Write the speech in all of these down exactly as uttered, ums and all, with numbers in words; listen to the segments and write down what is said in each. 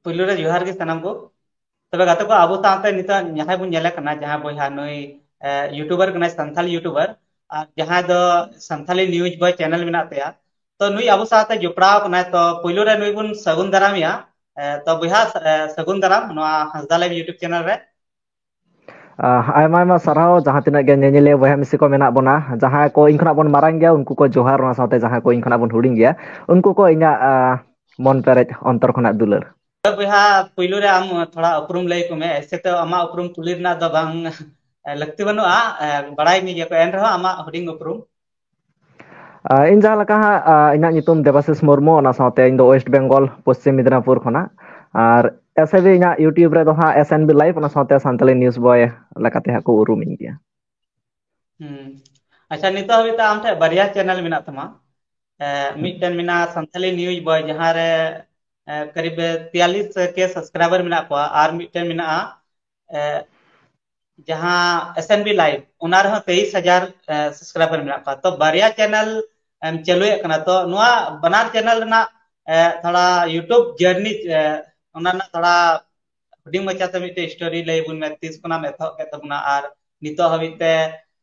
ᱯᱩᱭᱞᱩ ᱨᱮ ᱡᱚᱦᱟᱨ ᱜᱮ ᱥᱟᱱᱟᱢ ᱠᱚ᱾ ᱛᱚᱵᱮ ᱜᱟᱛᱮ ᱠᱚ, ᱟᱵᱚ ᱥᱟᱶᱛᱮ ᱱᱤᱛᱚᱜ ᱡᱟᱦᱟᱸᱭ ᱵᱚᱱ ᱧᱮᱞᱮ ᱠᱟᱱᱟ, ᱡᱟᱦᱟᱸ ᱵᱚᱭᱦᱟ ᱱᱩᱭ ᱮ, YouTuber ᱠᱟᱱᱟᱭ, ᱥᱟᱱᱛᱟᱞᱤ YouTuber, ᱟᱨ ᱡᱟᱦᱟᱸᱭ ᱫᱚ ᱥᱟᱱᱛᱟᱞᱤ News Boy channel ᱢᱮᱱᱟᱜ ᱛᱟᱭᱟ᱾ ᱛᱚ ᱱᱩᱭ ᱟᱵᱚ ᱥᱟᱶᱛᱮ ᱡᱚᱯᱲᱟᱣ ᱠᱟᱱᱟᱭ᱾ ᱛᱚ ᱯᱩᱭᱞᱩ ᱨᱮ ᱱᱩᱭ ᱵᱚᱱ ᱥᱟᱹᱜᱩᱱ ᱫᱟᱨᱟᱢᱮᱭᱟ᱾ ᱮ, ᱛᱚ ᱵᱚᱭᱦᱟ, ᱮ, ᱥᱟᱹᱜᱩᱱ ᱫᱟᱨᱟᱢ ᱱᱚᱣᱟ ᱦᱟᱸᱥᱫᱟ Live YouTube channel ᱨᱮ᱾ ᱟᱦ, ᱟᱭᱢᱟ ᱟᱭᱢᱟ ᱥᱟᱨᱦᱟᱣ, ᱡᱟᱦᱟᱸ ᱛᱤᱱᱟᱹᱜ ᱜᱮ ᱧᱮᱧᱮᱞᱤᱭᱟᱹ ᱵᱚᱭᱦᱟ ᱢᱤᱥᱤ ᱠᱚ ᱢᱮᱱᱟᱜ ᱵᱚᱱᱟ, ᱡᱟᱦᱟᱸᱭ ᱠᱚ ᱤᱧ ᱠᱷᱚᱱᱟᱜ ᱵᱚᱱ ᱢᱟᱨᱟᱝ ᱜᱮᱭᱟ ᱩᱱᱠᱩ ᱠᱚ ᱡᱚᱦᱟᱨ, ᱚᱱᱟ ᱥᱟᱶᱛᱮ ᱡᱟᱦᱟᱸᱭ ᱠᱚ ᱤᱧ ᱠᱷᱚᱱᱟᱜ ᱵᱚᱱ ᱦᱩᱰᱤᱧ ᱜᱮᱭᱟ ᱩᱱᱠᱩ ᱠᱚ ᱤᱧᱟᱹᱜ, ᱟᱦ, ᱢᱚᱱ ᱯᱮᱨᱮᱡ ᱚᱱᱛᱚᱨ ᱠᱷᱚᱱᱟᱜ ᱫᱩᱞᱟᱹᱲ᱾ ᱛᱚ ᱵᱚᱭᱦᱟ, ᱯᱩᱭᱞᱩ ᱨᱮ ᱟᱢ ᱛᱷᱚᱲᱟ ᱩᱯᱨᱩᱢ ᱞᱟᱹᱭ ᱠᱚ ᱢᱮ᱾ ᱮᱥᱮ ᱛᱚ ᱟᱢᱟᱜ ᱩᱯᱨᱩᱢ ᱠᱩᱞᱤ ᱨᱮᱱᱟᱜ ᱫᱚ ᱵᱟᱝ ᱞᱟᱹᱠᱛᱤ ᱵᱟᱹᱱᱩᱜᱼᱟ, ᱮ, ᱵᱟᱲᱟᱭ ᱢᱮ ᱜᱮᱭᱟ ᱠᱚ, ᱮᱱ ᱨᱮᱦᱚᱸ ᱟᱢᱟᱜ ᱦᱩᱰᱤᱧ ᱩᱯᱨᱩᱢ᱾ ᱟᱦ, ᱤᱧ ᱡᱟᱦᱟᱸ ᱞᱮᱠᱟ ᱦᱟᱸᱜ, ᱟᱦ, ᱤᱧᱟᱹᱜ ᱧᱩᱛᱩᱢ ᱫᱮᱵᱟᱥᱤᱥ ᱢᱩᱨᱢᱩ, ᱚᱱᱟ ᱥᱟᱶᱛᱮ ᱤᱧ ᱫᱚ West Bengal, ᱯᱚᱥᱪᱤᱢ ᱢᱮᱫᱽᱱᱟᱯᱩᱨ ᱠᱷᱚᱱᱟᱜ᱾ ᱟᱨ ᱮᱥᱮ ᱵᱤ ᱤᱧᱟᱹᱜ YouTube ᱨᱮᱫᱚ ᱦᱟᱸᱜ S N B Live, ᱚᱱᱟ ᱥᱟᱶᱛᱮ ᱥᱟᱱᱛᱟᱞᱤ News Boy ᱞᱮᱠᱟᱛᱮ ᱦᱟᱸᱜ ᱠᱚ ᱩᱨᱩᱢᱤᱧ ᱜᱮᱭᱟ᱾ ᱦᱩᱸ᱾ ᱟᱪᱪᱷᱟ, ᱱᱤᱛᱚᱜ ᱦᱟᱹᱵᱤᱡ ᱛᱮ ᱟᱢ ᱴᱷᱮᱱ ᱵᱟᱨᱭᱟ channel ᱢᱮᱱᱟᱜ ᱛᱟᱢᱟ᱾ ᱮ, ᱢᱤᱫᱴᱮᱱ ᱢᱮᱱᱟᱜᱼᱟ ᱥᱟᱱᱛᱟᱞᱤ News Boy, ᱡᱟᱦᱟᱸ ᱨᱮ, ᱮ, ᱠᱟᱨᱤᱵ ᱛᱤᱭᱟᱞᱤᱥ K subscriber ᱢᱮᱱᱟᱜ ᱠᱚᱣᱟ, ᱟᱨ ᱢᱤᱫᱴᱮᱱ ᱢᱮᱱᱟᱜᱼᱟ, ᱮ, ᱡᱟᱦᱟᱸ S N B Live, ᱚᱱᱟ ᱨᱮᱦᱚᱸ ᱛᱮᱭᱤᱥ ᱦᱟᱡᱟᱨ, ᱮ, subscriber ᱢᱮᱱᱟᱜ ᱠᱚᱣᱟ᱾ ᱛᱚ ᱵᱟᱨᱭᱟ channel ᱮᱢ ᱪᱟᱹᱞᱩᱭᱮᱫ ᱠᱟᱱᱟ, ᱛᱚ ᱱᱚᱣᱟ ᱵᱟᱱᱟᱨ channel ᱨᱮᱱᱟᱜ, ᱮ, ᱛᱷᱚᱲᱟ YouTube journey, ᱮ, ᱚᱱᱟ ᱨᱮᱱᱟᱜ ᱛᱷᱚᱲᱟ ᱦᱩᱰᱤᱧ ᱢᱟᱪᱷᱟᱛᱮ ᱢᱤᱫᱴᱮᱡ story ᱞᱟᱹᱭ ᱵᱚᱱ ᱢᱮ, ᱛᱤᱥ ᱠᱷᱚᱱᱟᱜ ᱮᱢ ᱮᱛᱚᱦᱚᱵ ᱠᱮᱫ ᱛᱟᱵᱚᱱᱟ ᱟᱨ ᱱᱤᱛᱚᱜ ᱦᱟᱹᱵᱤᱡ ᱛᱮ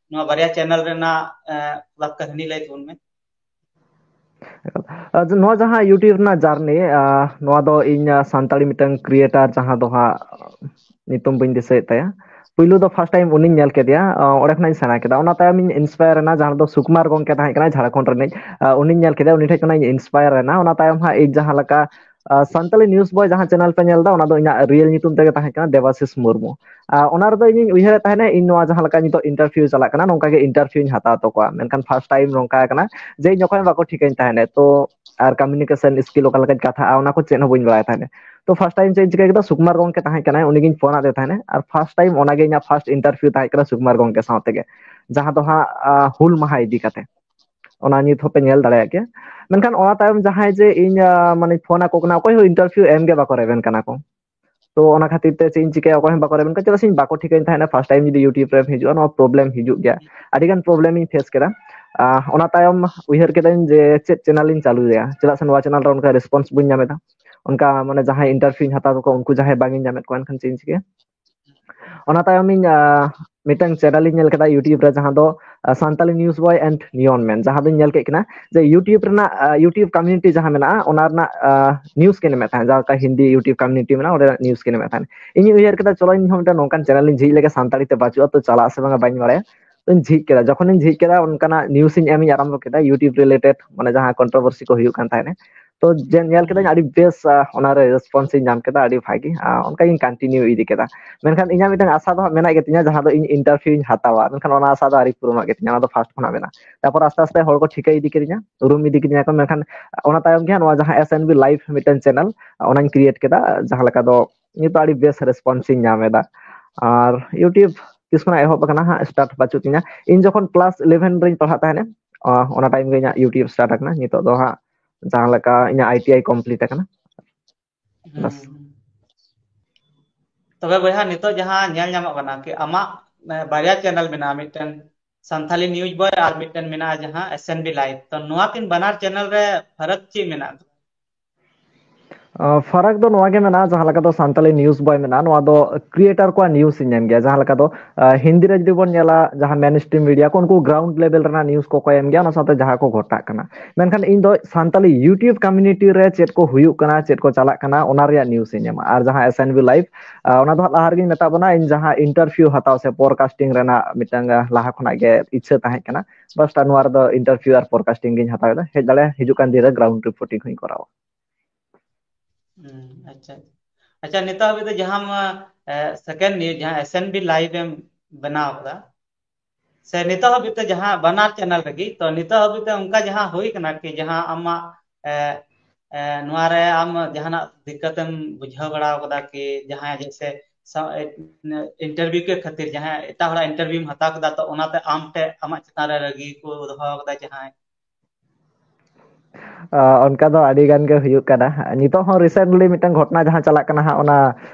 ᱱᱚᱣᱟ ᱵᱟᱨᱭᱟ channel ᱨᱮᱱᱟᱜ, ᱮ, ᱛᱷᱚᱲᱟ ᱠᱟᱹᱦᱱᱤ ᱞᱟᱹᱭ ᱛᱟᱵᱚᱱ ᱢᱮ᱾ ᱟᱨ ᱱᱚᱣᱟ ᱡᱟᱦᱟᱸ YouTube ᱨᱮᱱᱟᱜ journey, ᱟᱦ, ᱱᱚᱣᱟ ᱫᱚ ᱤᱧ, ᱟᱦ, ᱥᱟᱱᱛᱟᱲᱤ ᱢᱤᱫᱴᱟᱝ creator, ᱡᱟᱦᱟᱸ ᱫᱚ ᱦᱟᱸᱜ ᱧᱩᱛᱩᱢ ᱵᱟᱹᱧ ᱫᱤᱥᱟᱹᱭᱮᱫ ᱛᱟᱭᱟ, ᱯᱩᱭᱞᱩ ᱫᱚ first time ᱩᱱᱤᱧ ᱧᱮᱞ ᱠᱮᱫᱮᱭᱟ, ᱟᱦ, ᱚᱸᱰᱮ ᱠᱷᱚᱱᱟᱜ ᱤᱧ ᱥᱮᱬᱟ ᱠᱮᱫᱟ᱾ ᱚᱱᱟ ᱛᱟᱭᱚᱢ ᱤᱧ inspire ᱮᱱᱟ, ᱡᱟᱦᱟᱸ ᱫᱚ ᱥᱩᱠᱩᱢᱟᱨ ᱜᱚᱢᱠᱮ ᱛᱟᱦᱮᱸ ᱠᱟᱱᱟᱭ ᱡᱷᱟᱲᱠᱷᱚᱸᱰ ᱨᱤᱱᱤᱡ, ᱟᱦ, ᱩᱱᱤᱧ ᱧᱮᱞ ᱠᱮᱫᱮᱭᱟ, ᱩᱱᱤ ᱴᱷᱮᱡ ᱠᱷᱚᱱᱟᱜ ᱤᱧ inspire ᱮᱱᱟ᱾ ᱚᱱᱟ ᱛᱟᱭᱚᱢ ᱦᱟᱸᱜ ᱤᱧ ᱡᱟᱦᱟᱸ ᱞᱮᱠᱟ, ᱟᱦ, ᱥᱟᱱᱛᱟᱞᱤ News Boy ᱡᱟᱦᱟᱸ channel ᱯᱮ ᱧᱮᱞ ᱮᱫᱟ, ᱚᱱᱟ ᱫᱚ ᱤᱧᱟᱹᱜ real ᱧᱩᱛᱩᱢ ᱛᱮᱜᱮ ᱛᱟᱦᱮᱸ ᱠᱟᱱᱟ, ᱫᱮᱵᱟᱥᱤᱥ ᱢᱩᱨᱢᱩ᱾ ᱟᱦ, ᱚᱱᱟ ᱨᱮᱫᱚ ᱤᱧᱤᱧ ᱩᱭᱦᱟᱹᱨᱮᱫ ᱛᱟᱦᱮᱱᱟ, ᱤᱧ ᱱᱚᱣᱟ ᱡᱟᱦᱟᱸ ᱞᱮᱠᱟ ᱱᱤᱛᱚᱜ interview ᱪᱟᱞᱟᱜ ᱠᱟᱱᱟ, ᱱᱚᱝᱠᱟ ᱜᱮ interview ᱤᱧ ᱦᱟᱛᱟᱣ ᱛᱟᱠᱚᱣᱟ᱾ ᱢᱮᱱᱠᱷᱟᱱ first time ᱱᱚᱝᱠᱟ ᱠᱟᱱᱟ ᱡᱮ ᱤᱧ ᱚᱠᱚᱭ ᱦᱚᱸ ᱵᱟᱠᱚ ᱴᱷᱤᱠᱟᱹᱧ ᱛᱟᱦᱮᱱᱟ᱾ ᱛᱚ ᱟᱨ communication skill ᱚᱠᱟ ᱞᱮᱠᱟᱧ ᱠᱟᱛᱷᱟᱜᱼᱟ, ᱚᱱᱟ ᱠᱚ ᱪᱮᱫ ᱦᱚᱸ ᱵᱟᱹᱧ ᱵᱟᱲᱟᱭ ᱛᱟᱦᱮᱸᱫ᱾ ᱛᱚ first time ᱪᱮᱫ ᱤᱧ ᱪᱤᱠᱟᱹ ᱠᱮᱫᱟ, ᱥᱩᱠᱩᱢᱟᱨ ᱜᱚᱢᱠᱮ ᱛᱟᱦᱮᱸ ᱠᱟᱱᱟᱭ, ᱩᱱᱤᱜᱤᱧ ᱯᱷᱳᱱ ᱟᱫᱮ ᱛᱟᱦᱮᱸᱫ, ᱟᱨ first time ᱚᱱᱟᱜᱮ ᱤᱧᱟᱹᱜ first interview ᱛᱟᱦᱮᱸ ᱠᱟᱱᱟ ᱥᱩᱠᱩᱢᱟᱨ ᱜᱚᱢᱠᱮ ᱥᱟᱶ ᱛᱮᱜᱮ, ᱡᱟᱦᱟᱸ ᱫᱚ ᱦᱟᱸᱜ, ᱟᱦ, ᱦᱩᱞ ᱢᱟᱦᱟ ᱤᱫᱤ ᱠᱟᱛᱮ᱾ ᱚᱱᱟ ᱱᱤᱛ ᱦᱚᱸᱯᱮ ᱧᱮᱞ ᱫᱟᱲᱮᱭᱟᱜ ᱜᱮᱭᱟ᱾ ᱢᱮᱱᱠᱷᱟᱱ ᱚᱱᱟ ᱛᱟᱭᱚᱢ ᱡᱟᱦᱟᱸᱭ ᱡᱮ ᱤᱧ, ᱟᱦ, ᱢᱟᱱᱮ ᱯᱷᱳᱱ ᱟᱠᱚ ᱠᱟᱱᱟ, ᱚᱠᱚᱭ ᱦᱚᱸ interview ᱮᱢ ᱜᱮ ᱵᱟᱠᱚ ᱨᱮᱵᱮᱱ ᱠᱟᱱᱟ ᱠᱚ᱾ ᱛᱚ ᱚᱱᱟ ᱠᱷᱟᱹᱛᱤᱨ ᱛᱮ ᱪᱮᱫ ᱤᱧ ᱪᱤᱠᱟᱹᱭᱟ, ᱚᱠᱚᱭ ᱦᱚᱸ ᱵᱟᱠᱚ ᱨᱮᱵᱮᱱ ᱠᱟᱱᱟ᱾ ᱪᱮᱫᱟᱜ ᱥᱮ ᱤᱧ ᱵᱟᱠᱚ ᱴᱷᱤᱠᱟᱹᱧ ᱛᱟᱦᱮᱸᱫ, first time ᱡᱩᱫᱤ YouTube ᱨᱮᱢ ᱦᱤᱡᱩᱜᱼᱟ, ᱱᱚᱣᱟ problem ᱦᱤᱡᱩᱜ ᱜᱮᱭᱟ᱾ ᱟᱹᱰᱤ ᱜᱟᱱ problem ᱤᱧ face ᱠᱮᱫᱟ᱾ ᱟᱦ, ᱚᱱᱟ ᱛᱟᱭᱚᱢ ᱩᱭᱦᱟᱹᱨ ᱠᱮᱫᱟᱹᱧ ᱡᱮ ᱪᱮᱫ channel ᱤᱧ ᱪᱟᱹᱞᱩᱭᱟ, ᱪᱮᱫᱟᱜ ᱥᱮ ᱱᱚᱣᱟ channel ᱨᱮ ᱚᱱᱠᱟ response ᱵᱟᱹᱧ ᱧᱟᱢ ᱮᱫᱟ᱾ ᱚᱱᱠᱟ ᱢᱟᱱᱮ ᱡᱟᱦᱟᱸᱭ ᱤᱱᱴᱟᱨᱵᱷᱤᱭᱩᱧ ᱦᱟᱛᱟᱣ ᱛᱟᱠᱚᱣᱟ, ᱩᱱᱠᱩ ᱡᱟᱦᱟᱸᱭ ᱵᱟᱝ ᱤᱧ ᱧᱟᱢᱮᱫ ᱠᱚᱣᱟ, ᱮᱱᱠᱷᱟᱱ ᱪᱮᱫ ᱤᱧ ᱪᱤᱠᱟᱹᱭᱟ? ᱚᱱᱟ ᱛᱟᱭᱚᱢ ᱤᱧ ᱢᱤᱫᱴᱟᱝ ᱪᱮᱱᱮᱞ ᱤᱧ ᱧᱮᱞ ᱠᱮᱫᱟ YouTube ᱨᱮ, ᱡᱟᱦᱟᱸ ᱫᱚ ᱥᱟᱱᱛᱟᱞᱤ ᱱᱤᱭᱩᱡᱽ ᱵᱚᱭ ᱮᱱᱰ ᱱᱤᱭᱚᱱ ᱢᱮᱱ, ᱡᱟᱦᱟᱸ ᱫᱚᱧ ᱧᱮᱞ ᱠᱮᱫ ᱠᱤᱱᱟ ᱡᱮ YouTube ᱨᱮᱱᱟᱜ, YouTube ᱠᱚᱢᱤᱭᱩᱱᱤᱴᱤ ᱡᱟᱦᱟᱸ ᱢᱮᱱᱟᱜᱼᱟ, ᱚᱱᱟ ᱨᱮᱱᱟᱜ ᱱᱤᱭᱩᱡᱽ ᱠᱤᱱ ᱮᱢᱮᱫ ᱛᱟᱦᱮᱸᱫ, ᱡᱟᱦᱟᱸ ᱞᱮᱠᱟ ᱦᱤᱱᱫᱤ YouTube ᱠᱚᱢᱤᱭᱩᱱᱤᱴᱤ ᱢᱮᱱᱟᱜᱼᱟ, ᱚᱸᱰᱮᱱᱟᱜ ᱱᱤᱭᱩᱡᱽ ᱠᱤᱱ ᱮᱢᱮᱫ ᱛᱟᱦᱮᱸᱫ᱾ ᱤᱧᱤᱧ ᱩᱭᱦᱟᱹᱨ ᱠᱮᱫᱟ, ᱪᱚᱞᱚ ᱤᱧ ᱦᱚᱸ ᱢᱤᱫᱴᱟᱝ ᱱᱚᱝᱠᱟᱱ ᱪᱮᱱᱮᱞ ᱤᱧ ᱡᱷᱤᱡ ᱞᱮᱜᱮ, ᱥᱟᱱᱛᱟᱲᱤ ᱛᱮ ᱵᱟᱹᱪᱩᱜᱼᱟ, ᱛᱚ ᱪᱟᱞᱟᱜ ᱟᱥᱮ ᱵᱟᱝᱟ ᱵᱟᱹᱧ ᱵᱟᱲᱟᱭᱟ᱾ ᱛᱚᱧ ᱡᱷᱤᱡ ᱠᱮᱫᱟ᱾ ᱡᱚᱠᱷᱚᱱᱤᱧ ᱡᱷᱤᱡ ᱠᱮᱫᱟ, ᱚᱱᱠᱟᱱᱟᱜ ᱱᱤᱭᱩᱡᱽ ᱤᱧ ᱮᱢ ᱤᱧ ᱟᱨᱟᱢᱵᱷᱚ ᱠᱮᱫᱟ, YouTube ᱨᱤᱞᱮᱴᱮᱰ, ᱢᱟᱱᱮ ᱡᱟᱦᱟᱸ ᱠᱚᱱᱴᱨᱳᱵᱷᱟᱨᱥᱤ ᱠᱚ ᱦᱩᱭᱩᱜ ᱠᱟᱱ ᱛᱟᱦᱮᱸᱱᱟ᱾ ᱛᱚ ᱡᱮ ᱧᱮᱞ ᱠᱮᱫᱟᱹᱧ ᱟᱹᱰᱤ ᱵᱮᱥ, ᱚᱱᱟᱨᱮ ᱨᱮᱥᱯᱚᱱᱥ ᱤᱧ ᱧᱟᱢ ᱠᱮᱫᱟ, ᱟᱹᱰᱤ ᱵᱷᱟᱜᱤ᱾ ᱚᱱᱠᱟ ᱜᱤᱧ ᱠᱚᱱᱴᱤᱱᱤᱭᱩ ᱤᱫᱤ ᱠᱮᱫᱟ᱾ ᱢᱮᱱᱠᱷᱟᱱ ᱤᱧᱟᱹᱜ ᱢᱤᱫᱴᱟᱝ ᱟᱥᱟ ᱫᱚ ᱦᱟᱸᱜ ᱢᱮᱱᱟᱜ ᱜᱮᱛᱤᱧᱟ, ᱡᱟᱦᱟᱸ ᱫᱚ ᱤᱧ ᱤᱱᱴᱟᱨᱵᱷᱤᱭᱩᱧ ᱦᱟᱛᱟᱣᱟ, ᱢᱮᱱᱠᱷᱟᱱ ᱚᱱᱟ ᱟᱥᱟ ᱫᱚ ᱟᱹᱣᱨᱤ ᱯᱩᱨᱚᱱᱚᱜ ᱜᱮᱛᱤᱧᱟ, ᱚᱱᱟ ᱫᱚ ᱯᱷᱟᱥᱴ ᱠᱷᱚᱱᱟᱜ ᱢᱮᱱᱟᱜᱼᱟ᱾ ᱛᱟᱨᱯᱚᱨ ᱟᱥᱛᱮ ᱟᱥᱛᱮ ᱦᱚᱲ ᱠᱚ ᱴᱷᱤᱠᱟᱹ ᱤᱫᱤ ᱠᱤᱫᱤᱧᱟ, ᱩᱨᱩᱢ ᱤᱫᱤ ᱠᱤᱫᱤᱧᱟ ᱠᱚ᱾ ᱢᱮᱱᱠᱷᱟᱱ ᱚᱱᱟ ᱛᱟᱭᱚᱢ ᱜᱮ ᱦᱟᱸᱜ ᱱᱚᱣᱟ ᱡᱟᱦᱟᱸ S N B Live ᱢᱤᱫᱴᱟᱝ ᱪᱮᱱᱮᱞ, ᱚᱱᱟᱧ ᱠᱨᱤᱭᱮᱴ ᱠᱮᱫᱟ, ᱡᱟᱦᱟᱸ ᱞᱮᱠᱟ ᱫᱚ ᱱᱤᱛᱚᱜ ᱟᱹᱰᱤ ᱵᱮᱥ ᱨᱮᱥᱯᱚᱱᱥ ᱤᱧ ᱧᱟᱢ ᱮᱫᱟ᱾ ᱟᱨ YouTube ᱛᱤᱥ ᱠᱷᱚᱱᱟᱜ ᱮᱦᱚᱵ ᱟᱠᱟᱱᱟ ᱦᱟᱸᱜ, ᱥᱴᱟᱨᱴ ᱵᱟᱹᱪᱩᱜ ᱛᱤᱧᱟ᱾ ᱤᱧ ᱡᱚᱠᱷᱚᱱ ᱠᱞᱟᱥ ᱤᱞᱮᱵᱷᱮᱱ ᱨᱤᱧ ᱯᱟᱲᱦᱟᱜ ᱛᱟᱦᱮᱸᱱᱟ, ᱚᱱᱟ ᱴᱟᱭᱤᱢ ᱜᱮ ᱤᱧᱟᱹᱜ YouTube ᱥᱴᱟᱨᱴ ᱟᱠᱟᱱᱟ᱾ ᱱᱤᱛᱚᱜ ᱫᱚ ᱦᱟᱸᱜ ᱡᱟᱦᱟᱸ ᱞᱮᱠᱟ ᱤᱧᱟᱹᱜ I T I ᱠᱚᱢᱯᱞᱤᱴ ᱟᱠᱟᱱᱟ᱾ ᱵᱟᱥ᱾ ᱛᱚᱵᱮ ᱵᱚᱭᱦᱟ, ᱱᱤᱛᱚᱜ ᱡᱟᱦᱟᱸ ᱧᱮᱞ ᱧᱟᱢᱚᱜ ᱠᱟᱱᱟ ᱠᱤ ᱟᱢᱟᱜ ᱵᱟᱨᱭᱟ ᱪᱮᱱᱮᱞ ᱢᱮᱱᱟᱜᱼᱟ, ᱢᱤᱫᱴᱮᱱ ᱥᱟᱱᱛᱷᱟᱞᱤ ᱱᱤᱭᱩᱡᱽ ᱵᱚᱭ ᱟᱨ ᱢᱤᱫᱴᱮᱱ ᱢᱮᱱᱟᱜᱼᱟ ᱡᱟᱦᱟᱸ S N B Live᱾ ᱛᱚ ᱱᱚᱣᱟ ᱠᱤᱱ ᱵᱟᱱᱟᱨ ᱪᱮᱱᱮᱞ ᱨᱮ ᱯᱷᱟᱨᱟᱠ ᱪᱮᱫ ᱢᱮᱱᱟᱜᱼᱟ? ᱯᱷᱟᱨᱟᱠ ᱫᱚ ᱱᱚᱣᱟ ᱜᱮ ᱢᱮᱱᱟᱜᱼᱟ, ᱡᱟᱦᱟᱸ ᱞᱮᱠᱟ ᱫᱚ ᱥᱟᱱᱛᱟᱞᱤ ᱱᱤᱭᱩᱡᱽ ᱵᱚᱭ ᱢᱮᱱᱟᱜᱼᱟ, ᱱᱚᱣᱟ ᱫᱚ ᱠᱨᱤᱭᱮᱴᱟᱨ ᱠᱚᱣᱟᱜ ᱱᱤᱭᱩᱡᱽ ᱤᱧ ᱮᱢ ᱜᱮᱭᱟ᱾ ᱡᱟᱦᱟᱸ ᱞᱮᱠᱟ ᱫᱚ ᱦᱤᱱᱫᱤ ᱨᱮ ᱡᱩᱫᱤ ᱵᱚᱱ ᱧᱮᱞᱟ, ᱡᱟᱦᱟᱸ ᱢᱮᱱ ᱥᱴᱨᱤᱢ ᱢᱤᱰᱤᱭᱟ ᱠᱚ, ᱩᱱᱠᱩ ᱜᱨᱟᱣᱩᱱᱰ ᱞᱮᱵᱮᱞ ᱨᱮᱱᱟᱜ ᱱᱤᱭᱩᱡᱽ ᱠᱚᱠᱚ ᱮᱢ ᱜᱮᱭᱟ, ᱚᱱᱟ ᱥᱟᱶᱛᱮ ᱡᱟᱦᱟᱸ ᱠᱚ ᱜᱷᱚᱴᱟᱜ ᱠᱟᱱᱟ᱾ ᱢᱮᱱᱠᱷᱟᱱ ᱤᱧ ᱫᱚ ᱥᱟᱱᱛᱟᱞᱤ YouTube ᱠᱚᱢᱤᱭᱩᱱᱤᱴᱤ ᱨᱮ ᱪᱮᱫ ᱠᱚ ᱦᱩᱭᱩᱜ ᱠᱟᱱᱟ, ᱪᱮᱫ ᱠᱚ ᱪᱟᱞᱟᱜ ᱠᱟᱱᱟ, ᱚᱱᱟ ᱨᱮᱭᱟᱜ ᱱᱤᱭᱩᱡᱽ ᱤᱧ ᱮᱢᱟ᱾ ᱟᱨ ᱡᱟᱦᱟᱸ S N B Live, ᱚᱱᱟ ᱫᱚ ᱦᱟᱸᱜ ᱞᱟᱦᱟ ᱨᱮᱜᱮᱧ ᱢᱮᱛᱟᱜ ᱵᱚᱱᱟ, ᱤᱧ ᱡᱟᱦᱟᱸ ᱤᱱᱴᱟᱨᱵᱷᱤᱭᱩ ᱦᱟᱛᱟᱣ ᱥᱮ ᱯᱚᱰᱠᱟᱥᱴᱤᱝ ᱨᱮᱱᱟᱜ ᱢᱤᱫᱴᱟᱝ ᱞᱟᱦᱟ ᱠᱷᱚᱱᱟᱜ ᱜᱮ ᱤᱪᱪᱷᱟᱹ ᱛᱟᱦᱮᱸ ᱠᱟᱱᱟ, ᱵᱟᱥ ᱱᱚᱣᱟ ᱨᱮᱫᱚ ᱤᱱᱴᱟᱨᱵᱷᱤᱭᱩ ᱟᱨ ᱯᱚᱰᱠᱟᱥᱴᱤᱝ ᱜᱤᱧ ᱦᱟᱛᱟᱣ ᱮᱫᱟ᱾ ᱦᱮᱡ ᱫᱟᱲᱮᱭᱟᱜᱼᱟ, ᱦᱤᱡᱩᱜ ᱠᱟᱱ ᱫᱤᱱ ᱨᱮ ᱜᱨᱟᱣᱩᱱᱰ ᱨᱤᱯᱳᱨᱴᱤᱝ ᱦᱚᱸᱧ ᱠᱚᱨᱟᱣᱟ᱾ ᱟᱪᱪᱷᱟ, ᱟᱪᱪᱷᱟ᱾ ᱱᱤᱛᱚᱜ ᱦᱟᱹᱵᱤᱡ ᱫᱚ ᱡᱟᱦᱟᱸ ᱥᱮᱠᱮᱱᱰ ᱱᱤᱭᱩᱡᱽ, ᱡᱟᱦᱟᱸ S N B Live ᱮᱢ ᱵᱮᱱᱟᱣ ᱠᱟᱫᱟ, ᱥᱮ ᱱᱤᱛᱚᱜ ᱦᱟᱹᱵᱤᱡ ᱛᱮ ᱡᱟᱦᱟᱸ ᱵᱟᱱᱟᱨ ᱪᱮᱱᱮᱞ ᱨᱮᱜᱮ, ᱛᱚ ᱱᱤᱛᱚᱜ ᱦᱟᱹᱵᱤᱡ ᱛᱮ ᱚᱱᱠᱟ ᱡᱟᱦᱟᱸ ᱦᱩᱭ ᱠᱟᱱᱟ ᱠᱤ ᱡᱟᱦᱟᱸ ᱟᱢᱟᱜ ᱮ, ᱮ, ᱱᱚᱣᱟ ᱨᱮ ᱟᱢ ᱡᱟᱦᱟᱱᱟᱜ ᱫᱤᱠᱠᱟᱛ ᱮᱢ ᱵᱩᱡᱷᱟᱹᱣ ᱵᱟᱲᱟ ᱠᱟᱫᱟ ᱠᱤ? ᱡᱟᱦᱟᱸᱭ ᱡᱮᱭᱥᱮ ᱤᱱᱴᱟᱨᱵᱷᱤᱭᱩ ᱠᱮ ᱠᱷᱟᱹᱛᱤᱨ ᱡᱟᱦᱟᱸᱭ ᱮᱴᱟᱜ ᱦᱚᱲᱟᱜ ᱤᱱᱴᱟᱨᱵᱷᱤᱭᱩᱢ ᱦᱟᱛᱟᱣ ᱠᱮᱫᱟ, ᱛᱚ ᱚᱱᱟᱛᱮ ᱟᱢ ᱴᱷᱮᱱ ᱟᱢᱟᱜ ᱪᱮᱛᱟᱱ ᱨᱮ ᱨᱟᱹᱜᱤ ᱠᱚ ᱫᱚᱦᱚ ᱠᱟᱫᱟ ᱡᱟᱦᱟᱸᱭ? ᱚᱱᱠᱟ ᱫᱚ ᱟᱹᱰᱤ ᱜᱟᱱ ᱜᱮ ᱦᱩᱭᱩᱜ ᱠᱟᱱᱟ᱾ ᱱᱤᱛᱚᱜ ᱦᱚᱸ ᱨᱤᱥᱮᱱᱴᱞᱤ ᱢᱤᱫᱴᱟᱝ ᱜᱷᱚᱴᱚᱱᱟ ᱡᱟᱦᱟᱸ ᱪᱟᱞᱟᱜ ᱠᱟᱱᱟ ᱦᱟᱸᱜ, ᱚᱱᱟ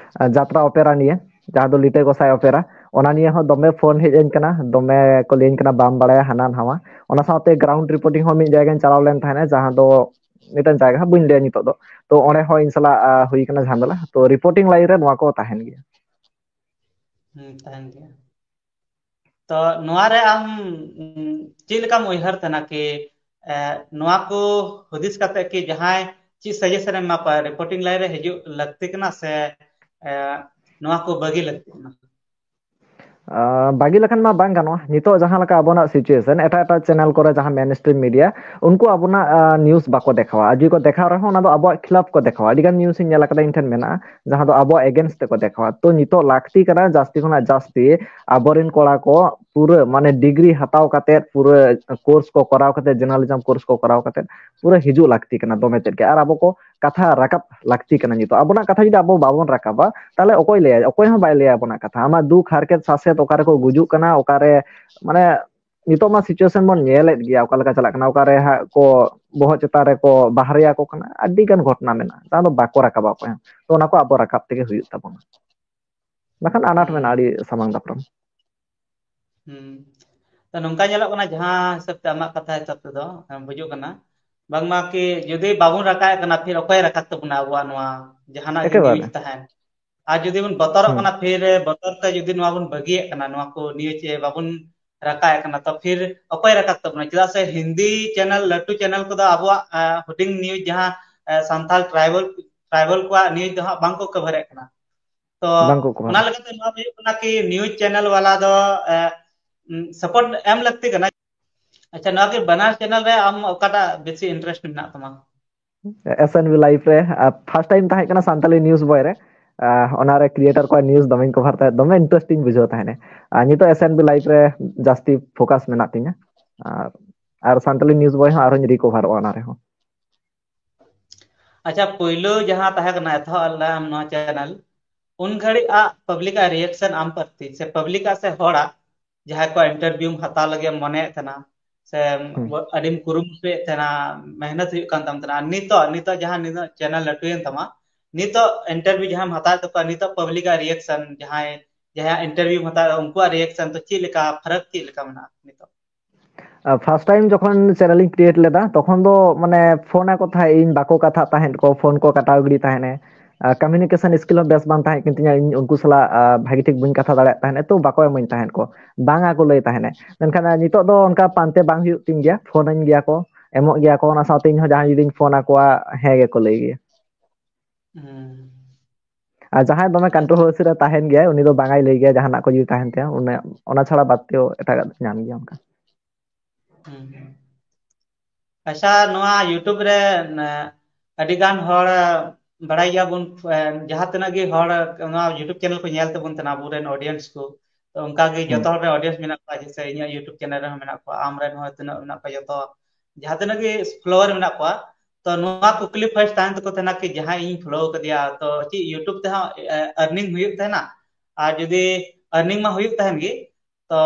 ᱡᱟᱛᱨᱟ ᱚᱯᱮᱨᱟ ᱱᱤᱭᱮ, ᱡᱟᱦᱟᱸ ᱫᱚ ᱞᱤᱴᱟᱹ ᱜᱚᱸᱥᱟᱭ ᱚᱯᱮᱨᱟ, ᱚᱱᱟ ᱱᱤᱭᱮ ᱦᱚᱸ ᱫᱚᱢᱮ ᱯᱷᱳᱱ ᱦᱮᱡ ᱟᱹᱧ ᱠᱟᱱᱟ, ᱫᱚᱢᱮ ᱠᱚ ᱞᱟᱹᱭᱟᱹᱧ ᱠᱟᱱᱟ ᱵᱟᱢ ᱵᱟᱲᱟᱭᱟ ᱦᱟᱱᱟ ᱱᱟᱣᱟ᱾ ᱚᱱᱟ ᱥᱟᱶᱛᱮ ᱜᱨᱟᱣᱩᱱᱰ ᱨᱤᱯᱳᱨᱴᱤᱝ ᱦᱚᱸ ᱢᱤᱫ ᱡᱟᱭᱜᱟᱧ ᱪᱟᱞᱟᱣ ᱞᱮᱱ ᱛᱟᱦᱮᱸᱱᱟ, ᱡᱟᱦᱟᱸ ᱫᱚ ᱢᱤᱫᱴᱟᱝ ᱡᱟᱭᱜᱟ ᱦᱟᱸᱜ ᱵᱟᱹᱧ ᱞᱟᱹᱭᱟ ᱱᱤᱛᱚᱜ ᱫᱚ᱾ ᱛᱚ ᱚᱸᱰᱮ ᱦᱚᱸ ᱤᱧ ᱥᱟᱞᱟᱜ ᱦᱩᱭ ᱠᱟᱱᱟ ᱡᱷᱟᱢᱮᱞᱟ᱾ ᱛᱚ ᱨᱤᱯᱳᱨᱴᱤᱝ ᱞᱟᱭᱤᱱ ᱨᱮ ᱱᱚᱣᱟ ᱠᱚ ᱛᱟᱦᱮᱱ ᱜᱮᱭᱟ᱾ ᱦᱩᱸ, ᱛᱟᱦᱮᱱ ᱜᱮᱭᱟ᱾ ᱛᱚ ᱱᱚᱣᱟ ᱨᱮ ᱟᱢ ᱪᱮᱫ ᱞᱮᱠᱟᱢ ᱩᱭᱦᱟᱹᱨ ᱛᱟᱦᱮᱱᱟ ᱠᱤ ᱱᱚᱣᱟ ᱠᱚ ᱦᱩᱫᱤᱥ ᱠᱟᱛᱮ ᱠᱤ ᱡᱟᱦᱟᱸᱭ ᱪᱮᱫ ᱥᱟᱡᱮᱥᱚᱱ ᱮᱢ ᱮᱢᱟ ᱠᱚᱣᱟ, ᱨᱤᱯᱳᱨᱴᱤᱝ ᱞᱟᱭᱤᱱ ᱨᱮ ᱦᱤᱡᱩᱜ ᱞᱟᱹᱠᱛᱤ ᱠᱟᱱᱟ ᱥᱮ ᱱᱚᱣᱟ ᱠᱚ ᱵᱟᱹᱜᱤ ᱞᱟᱹᱠᱛᱤ ᱠᱟᱱᱟ? ᱵᱟᱹᱜᱤ ᱞᱮᱠᱷᱟᱱ ᱢᱟ ᱵᱟᱝ ᱜᱟᱱᱚᱜᱼᱟ᱾ ᱱᱤᱛᱚᱜ ᱡᱟᱦᱟᱸ ᱞᱮᱠᱟ ᱟᱵᱚᱱᱟᱜ ᱥᱤᱪᱩᱭᱮᱥᱚᱱ, ᱮᱴᱟᱜ ᱮᱴᱟᱜ ᱪᱮᱱᱮᱞ ᱠᱚᱨᱮ ᱡᱟᱦᱟᱸ ᱢᱮᱱ ᱥᱴᱨᱤᱢ ᱢᱤᱰᱤᱭᱟ, ᱩᱱᱠᱩ ᱟᱵᱚᱱᱟᱜ ᱱᱤᱭᱩᱡᱽ ᱵᱟᱠᱚ ᱫᱮᱠᱷᱟᱣᱟ᱾ ᱟᱨ ᱡᱩᱫᱤ ᱠᱚ ᱫᱮᱠᱷᱟᱣ ᱨᱮᱦᱚᱸ, ᱚᱱᱟ ᱫᱚ ᱟᱵᱚᱣᱟᱜ ᱠᱷᱤᱞᱟᱯ ᱠᱚ ᱫᱮᱠᱷᱟᱣᱟ᱾ ᱟᱹᱰᱤ ᱜᱟᱱ ᱱᱤᱭᱩᱡᱽ ᱤᱧ ᱧᱮᱞ ᱟᱠᱟᱫᱟ, ᱤᱧ ᱴᱷᱮᱱ ᱢᱮᱱᱟᱜᱼᱟ, ᱡᱟᱦᱟᱸ ᱫᱚ ᱟᱵᱚᱣᱟᱜ ᱮᱜᱮᱱᱥᱴ ᱛᱮᱠᱚ ᱫᱮᱠᱷᱟᱣᱟ᱾ ᱛᱚ ᱱᱤᱛᱚᱜ ᱞᱟᱹᱠᱛᱤ ᱠᱟᱱᱟ ᱡᱟᱹᱥᱛᱤ ᱠᱷᱚᱱᱟᱜ ᱡᱟᱹᱥᱛᱤ ᱟᱵᱚᱨᱮᱱ ᱠᱚᱲᱟ ᱠᱚ ᱯᱩᱨᱟᱹ ᱢᱟᱱᱮ ᱰᱤᱜᱽᱨᱤ ᱦᱟᱛᱟᱣ ᱠᱟᱛᱮᱫ, ᱯᱩᱨᱟᱹ ᱠᱳᱨᱥ ᱠᱚ ᱠᱚᱨᱟᱣ ᱠᱟᱛᱮᱫ, ᱡᱟᱨᱱᱟᱞᱤᱡᱚᱢ ᱠᱳᱨᱥ ᱠᱚ ᱠᱚᱨᱟᱣ ᱠᱟᱛᱮᱫ ᱯᱩᱨᱟᱹ ᱦᱤᱡᱩᱜ ᱞᱟᱹᱠᱛᱤ ᱠᱟᱱᱟ ᱫᱚᱢᱮ ᱛᱮᱫ ᱜᱮ᱾ ᱟᱨ ᱟᱵᱚ ᱠᱚ ᱠᱟᱛᱷᱟ ᱨᱟᱠᱟᱵ ᱞᱟᱹᱠᱛᱤ ᱠᱟᱱᱟ᱾ ᱱᱤᱛᱚᱜ ᱟᱵᱚᱱᱟᱜ ᱠᱟᱛᱷᱟ ᱡᱩᱫᱤ ᱟᱵᱚ ᱵᱟᱵᱚᱱ ᱨᱟᱠᱟᱵᱟ, ᱛᱟᱦᱞᱮ ᱚᱠᱚᱭ ᱞᱟᱹᱭᱟ? ᱚᱠᱚᱭ ᱦᱚᱸ ᱵᱟᱭ ᱞᱟᱹᱭᱟ ᱟᱵᱚᱱᱟᱜ ᱠᱟᱛᱷᱟ᱾ ᱟᱢᱟᱜ ᱫᱩᱠ ᱦᱟᱨᱠᱮᱛ ᱥᱟᱥᱮᱛ, ᱚᱠᱟ ᱨᱮᱠᱚ ᱜᱩᱡᱩᱜ ᱠᱟᱱᱟ, ᱚᱠᱟᱨᱮ ᱢᱟᱱᱮ ᱱᱤᱛᱚᱜ ᱢᱟ ᱥᱤᱪᱩᱭᱮᱥᱚᱱ ᱵᱚᱱ ᱧᱮᱞᱮᱫ ᱜᱮᱭᱟ, ᱚᱠᱟ ᱞᱮᱠᱟ ᱪᱟᱞᱟᱜ ᱠᱟᱱᱟ, ᱚᱠᱟᱨᱮ ᱦᱟᱸᱜ ᱠᱚ ᱵᱚᱦᱚᱜ ᱪᱮᱛᱟᱱ ᱨᱮᱠᱚ ᱵᱟᱦᱨᱮ ᱟᱠᱚ ᱠᱟᱱᱟ᱾ ᱟᱹᱰᱤ ᱜᱟᱱ ᱜᱷᱚᱴᱚᱱᱟ ᱢᱮᱱᱟᱜᱼᱟ, ᱡᱟᱦᱟᱸ ᱫᱚ ᱵᱟᱠᱚ ᱨᱟᱠᱟᱵᱟ ᱚᱠᱚᱭ ᱦᱚᱸ᱾ ᱛᱚ ᱚᱱᱟ ᱠᱚ ᱟᱵᱚ ᱨᱟᱠᱟᱵ ᱛᱮᱜᱮ ᱦᱩᱭᱩᱜ ᱛᱟᱵᱚᱱᱟ, ᱵᱟᱠᱷᱟᱱ ᱟᱱᱟᱴ ᱢᱮᱱᱟᱜᱼᱟ ᱟᱹᱰᱤ ᱥᱟᱢᱟᱝ ᱫᱟᱯᱨᱟᱢ᱾ ᱦᱩᱸ᱾ ᱛᱚ ᱱᱚᱝᱠᱟ ᱧᱮᱞᱚᱜ ᱠᱟᱱᱟ, ᱡᱟᱦᱟᱸ ᱦᱤᱥᱟᱹᱵ ᱛᱮ ᱟᱢᱟᱜ ᱠᱟᱛᱷᱟ ᱦᱤᱥᱟᱹᱵ ᱛᱮᱫᱚ ᱵᱩᱡᱩᱜ ᱠᱟᱱᱟ, ᱵᱟᱝᱢᱟ ᱠᱤ ᱡᱩᱫᱤ ᱵᱟᱵᱚᱱ ᱨᱟᱠᱟᱵ ᱮᱫ ᱠᱟᱱᱟ, ᱯᱷᱤᱨ ᱚᱠᱚᱭ ᱨᱟᱠᱟᱵ ᱛᱟᱵᱚᱱᱟ ᱟᱵᱚᱣᱟᱜ ᱱᱚᱣᱟ ᱡᱟᱦᱟᱱᱟᱜ ᱜᱮ ᱮᱠᱮᱵᱟᱨᱮ᱾ ᱱᱤᱭᱩᱡᱽ ᱛᱟᱦᱮᱱ? ᱟᱨ ᱡᱩᱫᱤ ᱵᱚᱱ ᱵᱚᱛᱚᱨᱚᱜ ᱦᱩᱸ᱾ ᱠᱟᱱᱟ, ᱯᱷᱤᱨ ᱵᱚᱛᱚᱨ ᱛᱮ ᱡᱩᱫᱤ ᱱᱚᱣᱟ ᱵᱚᱱ ᱵᱟᱹᱜᱤᱭᱮᱫ ᱠᱟᱱᱟ, ᱱᱚᱣᱟ ᱠᱚ ᱱᱤᱭᱩᱡᱽ ᱵᱟᱵᱚᱱ ᱨᱟᱠᱟᱵ ᱮᱫ ᱠᱟᱱᱟ, ᱛᱚ ᱯᱷᱤᱨ ᱚᱠᱚᱭ ᱨᱟᱠᱟᱵ ᱛᱟᱵᱚᱱᱟ? ᱪᱮᱫᱟᱜ ᱥᱮ ᱦᱤᱱᱫᱤ ᱪᱮᱱᱮᱞ, ᱞᱟᱹᱴᱩ ᱪᱮᱱᱮᱞ ᱠᱚᱫᱚ ᱟᱵᱚᱣᱟᱜ, ᱟ, ᱦᱩᱰᱤᱧ ᱱᱤᱭᱩᱡᱽ ᱡᱟᱦᱟᱸ, ᱟ, ᱥᱟᱱᱛᱟᱲ ᱴᱨᱟᱭᱵᱟᱞ, ᱴᱨᱟᱭᱵᱟᱞ ᱠᱚᱣᱟᱜ ᱱᱤᱭᱩᱡᱽ ᱫᱚ ᱦᱟᱸᱜ ᱵᱟᱝ ᱠᱚ ᱠᱚᱵᱷᱟᱨᱮᱫ ᱠᱟᱱᱟ᱾ ᱛᱚ ᱵᱟᱝ ᱠᱚ ᱠᱚᱵᱷᱟᱨᱟ᱾ ᱚᱱᱟ ᱞᱮᱠᱟᱛᱮ ᱱᱚᱣᱟ ᱫᱚ ᱦᱩᱭᱩᱜ ᱠᱟᱱᱟ ᱠᱤ ᱱᱤᱭᱩᱡᱽ ᱪᱮᱱᱮᱞ ᱣᱟᱞᱟ ᱫᱚ, ᱮ, ᱩᱢ, ᱥᱟᱯᱳᱨᱴ ᱮᱢ ᱞᱟᱹᱠᱛᱤ ᱠᱟᱱᱟ᱾ ᱟᱪᱪᱷᱟ, ᱱᱚᱣᱟ ᱠᱤ ᱵᱟᱱᱟᱨ ᱪᱮᱱᱮᱞ ᱨᱮ ᱟᱢ ᱚᱠᱟᱴᱟᱜ ᱵᱮᱥᱤ ᱤᱱᱴᱟᱨᱮᱥᱴ ᱢᱮᱱᱟᱜ ᱛᱟᱢᱟ? ᱮᱥ ᱮᱱ ᱵᱤ ᱞᱟᱭᱤᱵᱷ ᱨᱮ, ᱟᱨ ᱯᱷᱟᱥᱴ ᱴᱟᱭᱤᱢ ᱛᱟᱦᱮᱸ ᱠᱟᱱᱟ ᱥᱟᱱᱛᱟᱞᱤ ᱱᱤᱭᱩᱡᱽ ᱵᱚᱭ ᱨᱮ᱾ ᱟᱨ ᱚᱱᱟᱨᱮ ᱠᱨᱤᱭᱮᱴᱟᱨ ᱠᱚᱣᱟᱜ ᱱᱤᱭᱩᱡᱽ ᱫᱚᱢᱮᱧ ᱠᱚᱵᱷᱟᱨ ᱛᱟᱦᱮᱸᱫ, ᱫᱚᱢᱮ ᱤᱱᱴᱟᱨᱮᱥᱴ ᱤᱧ ᱵᱩᱡᱷᱟᱹᱣ ᱛᱟᱦᱮᱸᱫ᱾ ᱟᱨ ᱱᱤᱛᱚᱜ ᱮᱥ ᱮᱱ ᱵᱤ ᱞᱟᱭᱤᱵᱷ ᱨᱮ ᱡᱟᱹᱥᱛᱤ ᱯᱷᱳᱠᱟᱥ ᱢᱮᱱᱟᱜ ᱛᱤᱧᱟ᱾ ᱟᱨ, ᱟᱨ ᱥᱟᱱᱛᱟᱞᱤ ᱱᱤᱭᱩᱡᱽ ᱵᱚᱭ ᱦᱚᱸ ᱟᱨᱦᱚᱸᱧ ᱨᱤᱠᱚᱵᱷᱟᱨᱚᱜᱼᱟ ᱚᱱᱟ ᱨᱮᱦᱚᱸ᱾ ᱟᱪᱪᱷᱟ, ᱯᱳᱭᱞᱳ ᱡᱟᱦᱟᱸ ᱛᱟᱦᱮᱸ ᱠᱟᱱᱟ, ᱮᱛᱚᱦᱚᱵ ᱞᱮᱫᱟᱢ ᱱᱚᱣᱟ ᱪᱮᱱᱮᱞ, ᱩᱱ ᱜᱷᱟᱹᱲᱤᱡ ᱟᱜ ᱯᱟᱵᱽᱞᱤᱠ ᱟᱜ ᱨᱤᱭᱮᱠᱥᱚᱱ ᱟᱢ ᱯᱨᱚᱛᱤ ᱥᱮ ᱯᱟᱵᱽᱞᱤᱠ ᱟᱜ ᱥᱮ ᱦᱚᱲᱟᱜ, ᱡᱟᱦᱟᱸᱭ ᱠᱚ ᱤᱱᱴᱟᱨᱵᱷᱤᱭᱩᱢ ᱦᱟᱛᱟᱣ ᱞᱟᱹᱜᱤᱫ ᱮᱢ ᱢᱚᱱᱮᱭᱮᱫ ᱛᱟᱦᱮᱱᱟ ᱥᱮ ᱦᱩᱸ᱾ ᱟᱹᱰᱤᱢ ᱠᱩᱨᱩᱢᱩᱴᱩᱭᱮᱫ ᱛᱟᱦᱮᱱᱟ, ᱢᱮᱦᱱᱚᱛ ᱦᱩᱭᱩᱜ ᱠᱟᱱ ᱛᱟᱢ ᱛᱟᱦᱮᱱᱟ, ᱟᱨ ᱱᱤᱛᱚᱜ, ᱱᱤᱛᱚᱜ ᱡᱟᱦᱟᱸ ᱱᱤᱱᱟᱹᱜ ᱪᱮᱱᱮᱞ ᱞᱟᱹᱴᱩᱭᱮᱱ ᱛᱟᱢᱟ, ᱱᱤᱛᱚᱜ ᱤᱱᱴᱟᱨᱵᱷᱤᱭᱩ ᱡᱟᱦᱟᱸᱢ ᱦᱟᱛᱟᱣᱮᱫ ᱛᱟᱠᱚᱣᱟ, ᱱᱤᱛᱚᱜ ᱯᱟᱵᱽᱞᱤᱠ ᱟᱜ ᱨᱤᱭᱮᱠᱥᱚᱱ, ᱡᱟᱦᱟᱸᱭ, ᱡᱟᱦᱟᱸᱭᱟᱜ ᱤᱱᱴᱟᱨᱵᱷᱤᱭᱩᱢ ᱦᱟᱛᱟᱣᱮᱫᱟ, ᱩᱱᱠᱩᱣᱟᱜ ᱨᱤᱭᱮᱠᱥᱚᱱ ᱫᱚ ᱪᱮᱫ ᱞᱮᱠᱟ, ᱯᱷᱟᱨᱟᱠ ᱪᱮᱫ ᱞᱮᱠᱟ ᱢᱮᱱᱟᱜᱼᱟ ᱱᱤᱛᱚᱜ? ᱯᱷᱟᱨᱥᱴ ᱴᱟᱭᱤᱢ ᱡᱚᱠᱷᱚᱱ ᱪᱮᱱᱮᱞ ᱤᱧ ᱠᱨᱤᱭᱮᱴ ᱞᱮᱫᱟ, ᱛᱚᱠᱷᱚᱱ ᱫᱚ ᱢᱟᱱᱮ ᱯᱷᱳᱱ ᱟᱠᱚ ᱛᱟᱦᱮᱸᱫ ᱤᱧ, ᱵᱟᱠᱚ ᱠᱟᱛᱷᱟᱜ ᱛᱟᱦᱮᱸᱫ ᱠᱚ, ᱯᱷᱳᱱ ᱠᱚ ᱠᱟᱴᱟᱣ ᱜᱤᱰᱤ ᱛᱟᱦᱮᱸᱫ᱾ ᱠᱚᱢᱤᱭᱩᱱᱤᱠᱮᱥᱚᱱ ᱥᱠᱤᱞ ᱦᱚᱸ ᱵᱮᱥ ᱵᱟᱝ ᱛᱟᱦᱮᱸ ᱠᱟᱱ ᱛᱤᱧᱟᱹ, ᱤᱧ ᱩᱱᱠᱩ ᱥᱟᱞᱟᱜ ᱵᱷᱟᱜᱤ ᱴᱷᱤᱠ ᱵᱟᱹᱧ ᱠᱟᱛᱷᱟ ᱫᱟᱲᱮᱭᱟᱜ ᱛᱟᱦᱮᱸᱫ, ᱛᱚ ᱵᱟᱠᱚ ᱮᱢᱟᱹᱧ ᱛᱟᱦᱮᱸᱫ ᱠᱚ, ᱵᱟᱝ ᱟᱠᱚ ᱞᱟᱹᱭ ᱛᱟᱦᱮᱸᱫ᱾ ᱢᱮᱱᱠᱷᱟᱱ ᱱᱤᱛᱚᱜ ᱫᱚ ᱚᱱᱠᱟ ᱯᱟᱱᱛᱮ ᱵᱟᱝ ᱦᱩᱭᱩᱜ ᱛᱤᱧ ᱜᱮᱭᱟ, ᱯᱷᱳᱱ ᱟᱹᱧ ᱜᱮᱭᱟ ᱠᱚ, ᱮᱢᱚᱜ ᱜᱮᱭᱟ ᱠᱚ᱾ ᱚᱱᱟ ᱥᱟᱶᱛᱮ ᱤᱧ ᱦᱚᱸ ᱡᱟᱦᱟᱸᱭ ᱡᱩᱫᱤᱧ ᱯᱷᱳᱱ ᱟᱠᱚᱣᱟ, ᱦᱮᱸ ᱜᱮᱠᱚ ᱞᱟᱹᱭ ᱜᱮᱭᱟ᱾ ᱟᱨ ᱡᱟᱦᱟᱸᱭ ᱫᱚᱢᱮ ᱠᱚᱱᱴᱨᱳᱵᱷᱟᱨᱥᱤ ᱨᱮ ᱛᱟᱦᱮᱱ ᱜᱮᱭᱟᱭ, ᱩᱱᱤ ᱫᱚ ᱵᱟᱝᱟᱭ ᱞᱟᱹᱭ ᱜᱮᱭᱟ ᱡᱟᱦᱟᱱᱟᱜ ᱠᱚ ᱡᱩᱫᱤ ᱛᱟᱦᱮᱱ ᱛᱟᱭᱟ, ᱚᱱᱟ ᱪᱷᱟᱲᱟ ᱵᱟᱫ ᱛᱮ ᱮᱴᱟᱜᱟᱜ ᱫᱚ ᱧᱟᱢ ᱜᱮᱭᱟ ᱚᱱᱠᱟ᱾ ᱟᱪᱪᱷᱟ, ᱱᱚᱣᱟ YouTube ᱨᱮ ᱟᱹᱰᱤ ᱜᱟᱱ ᱦᱚᱲ ᱵᱟᱲᱟᱭ ᱜᱮᱭᱟᱵᱚᱱ, ᱡᱟᱦᱟᱸ ᱛᱤᱱᱟᱹᱜ ᱜᱮ ᱦᱚᱲ ᱱᱚᱣᱟ YouTube ᱪᱮᱱᱮᱞ ᱠᱚ ᱧᱮᱞ ᱛᱟᱵᱚᱱ ᱛᱟᱦᱮᱱᱟ, ᱟᱵᱚᱨᱮᱱ ᱚᱰᱤᱭᱮᱱᱥ ᱠᱚ, ᱛᱚ ᱚᱱᱠᱟ ᱜᱮ ᱡᱚᱛᱚ ᱦᱚᱲ ᱨᱮᱱ ᱚᱰᱤᱭᱮᱱᱥ ᱢᱮᱱᱟᱜ ᱠᱚᱣᱟ, ᱡᱮᱭᱥᱮ ᱤᱧᱟᱹᱜ YouTube ᱪᱮᱱᱮᱞ ᱨᱮᱦᱚᱸ ᱢᱮᱱᱟᱜ ᱠᱚᱣᱟ, ᱟᱢ ᱨᱮᱱ ᱦᱚᱸ ᱛᱤᱱᱟᱹᱜ ᱢᱮᱱᱟᱜ ᱠᱚᱣᱟ, ᱡᱚᱛᱚ ᱡᱟᱦᱟᱸ ᱛᱤᱱᱟᱹᱜ ᱜᱮ ᱯᱷᱚᱞᱳᱣᱟᱨ ᱢᱮᱱᱟᱜ ᱠᱚᱣᱟ᱾ ᱛᱚ ᱱᱚᱣᱟ ᱠᱩᱠᱞᱤ ᱯᱷᱟᱨᱥᱴ ᱛᱟᱦᱮᱱ ᱛᱟᱠᱚ ᱛᱟᱦᱮᱱᱟ ᱠᱤ ᱡᱟᱦᱟᱸᱭ ᱤᱧ ᱯᱷᱚᱞᱳ ᱟᱠᱟᱫᱮᱭᱟ, ᱛᱚ ᱪᱮᱫ YouTube ᱛᱮᱦᱚᱸ ᱟᱨᱱᱤᱝ ᱦᱩᱭᱩᱜ ᱛᱟᱦᱮᱱᱟ? ᱟᱨ ᱡᱩᱫᱤ ᱟᱨᱱᱤᱝ ᱢᱟ ᱦᱩᱭᱩᱜ ᱛᱟᱦᱮᱱ ᱜᱮ, ᱛᱚ